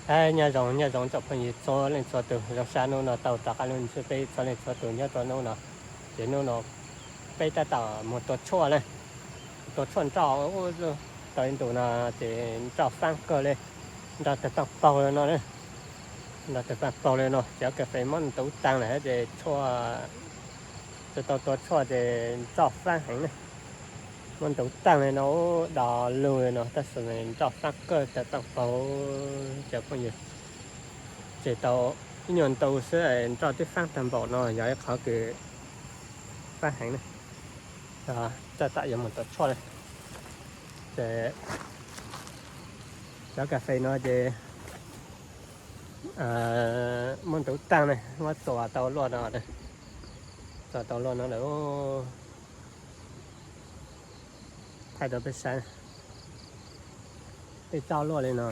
Hais nyob zoo nyob zoo tsoom phooj ywg txhua leej txhua tus, zoo sab hnub no tau rov qab los ntsib peb txhua leej txhua tus nyob rau hnub no. Ces hnub no peb tab tom mus tua tshuaj na, tua tshuaj nroj. Tau ib ntus no ces nroj faab kawg li, nroj tawg paaj paug li no, nroj tawg paaj paug li no. Ces ob kas fes muab ntub taag lawm ces tshuaj, tsis tau tua tshuaj ces nroj faab heev na. Muab ntub taag li no, do lug li no tab sis nroj faab kawg tawg paaj paug cov phooj ywg. Ces tau ib nyuag ntu xwb nroj twb faab tag npaum no, yog ib qhov kws faab heev na. Tab tom yuav mus tua tshuaj na. Ces cov kas fes no ces muab ntub taag na, muab txuas tau luaj no, txuas tau luaj no lawm. Thaij rau peb saib, tej txauj luaj li no.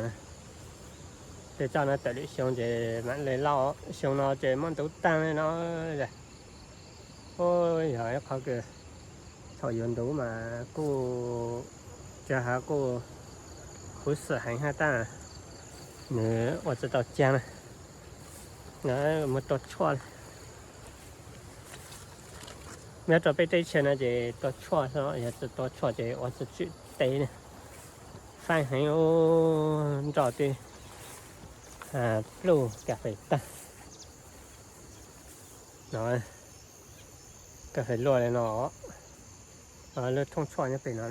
Tej txauj no tawm lwm xyoo ces mam li lauj, xyoo no ces muab ntub taag li no. Yog ib qhov kws thaum yuav ntub mas kuj cov hav kuj khuv xim heev hab tab nws ua tsis tau cag na. Muab tua tshuaj. Nyob rau peb teb chaws no ces tua tshuaj xwb, yog tsis tua tshuaj ces ua tsis tsim teb ne. Faib heev, nroj twb pluj kas fes tag no. Kas fes luaj li no, lub thoob tshuaj nyob pem no,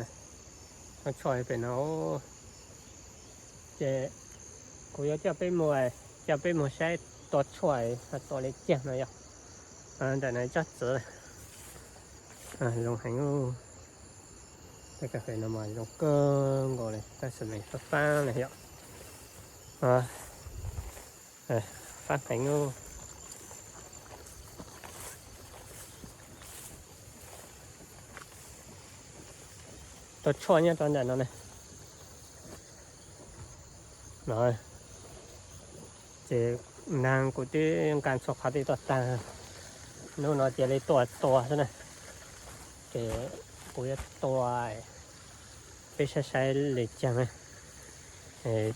thoob tshuaj nyob pem no. Ces kuv yuav coj peb mus, coj peb mus saib tua tshuaj, tua li caag no yog. Ntawm no tsob txwv zoo heev. Tej kas fes no mas zoo kawg nkaus li tab sis mas faab faab li yom. Faab heev. Tua tshuaj nyob rau ntawm no ne. No ces naag kuv twb nqa txhua qhov tej tuaj tag, hnub no cia li tuaj tua xwb na. Ces kuv yuav tua peb saib saib li caag.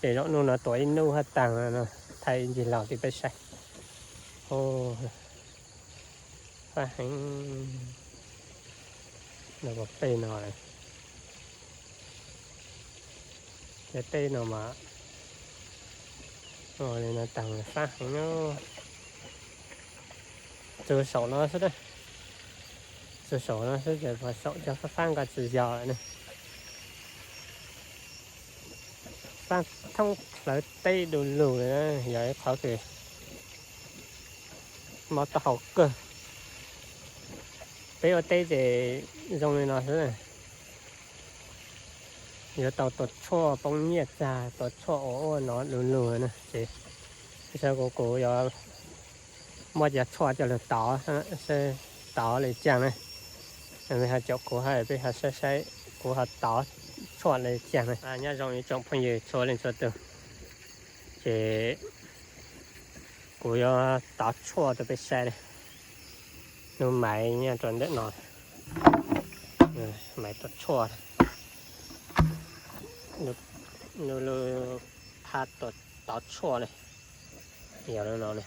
Tej zaum hnub no tua ib hnub hab taag no, thaij ib ncig laug rau peb saib. Faab heev. Tej no, tej no mas ua li no taag faab heev. Txug saum no xwb, txug saum no xwb ces saum cov faab faab nqa tsis yog lawm ne. Faab thoob plawv teb du lug li, yog ib qhov kws mob taub hau kawg. Peb ua teb ces zoo li no xwb. Yuav tau tua tshuaj poob nyiaj txag, tua tshuaj ua ua no du lug na ces kuv, kuv yuav muab cov tshuaj coj lug tov, tov li caag na. Mej ho caum kuv hab peb ho saib saib kuv ho tov tshuaj li caag na. Nyob zoo ib tsoom phooj ywg txhua leej txhua tug, ces kuv yuav tov tshuaj rau peb saib. Nub maiv nyob rau ntawm no, maiv tov tshuaj, nub lub phab tov tshuaj ne, yog lub no ne.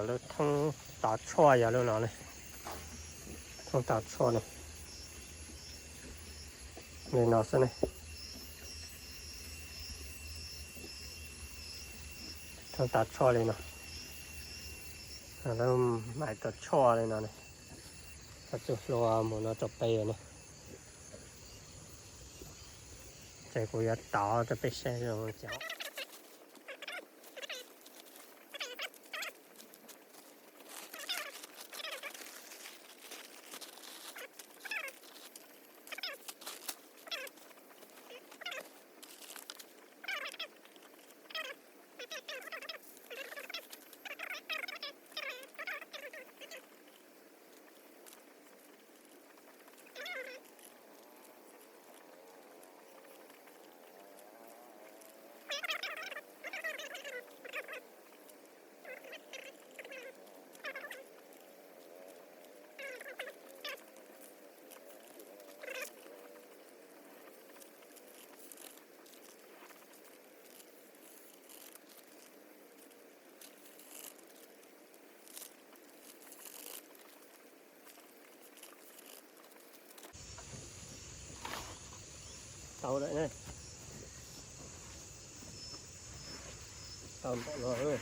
Lub thoob tov tshuaj yog lub no ne, thoob tov tshuaj ne, li no xwb ne. Thoob tov tshuaj li no, lub maiv tov tshuaj li no ne, txug hlua mus no rau pem ne. Ces kuv yuav tov rau peb saib zoo li cas. Tau lawm ne. Tau npaum no lawm.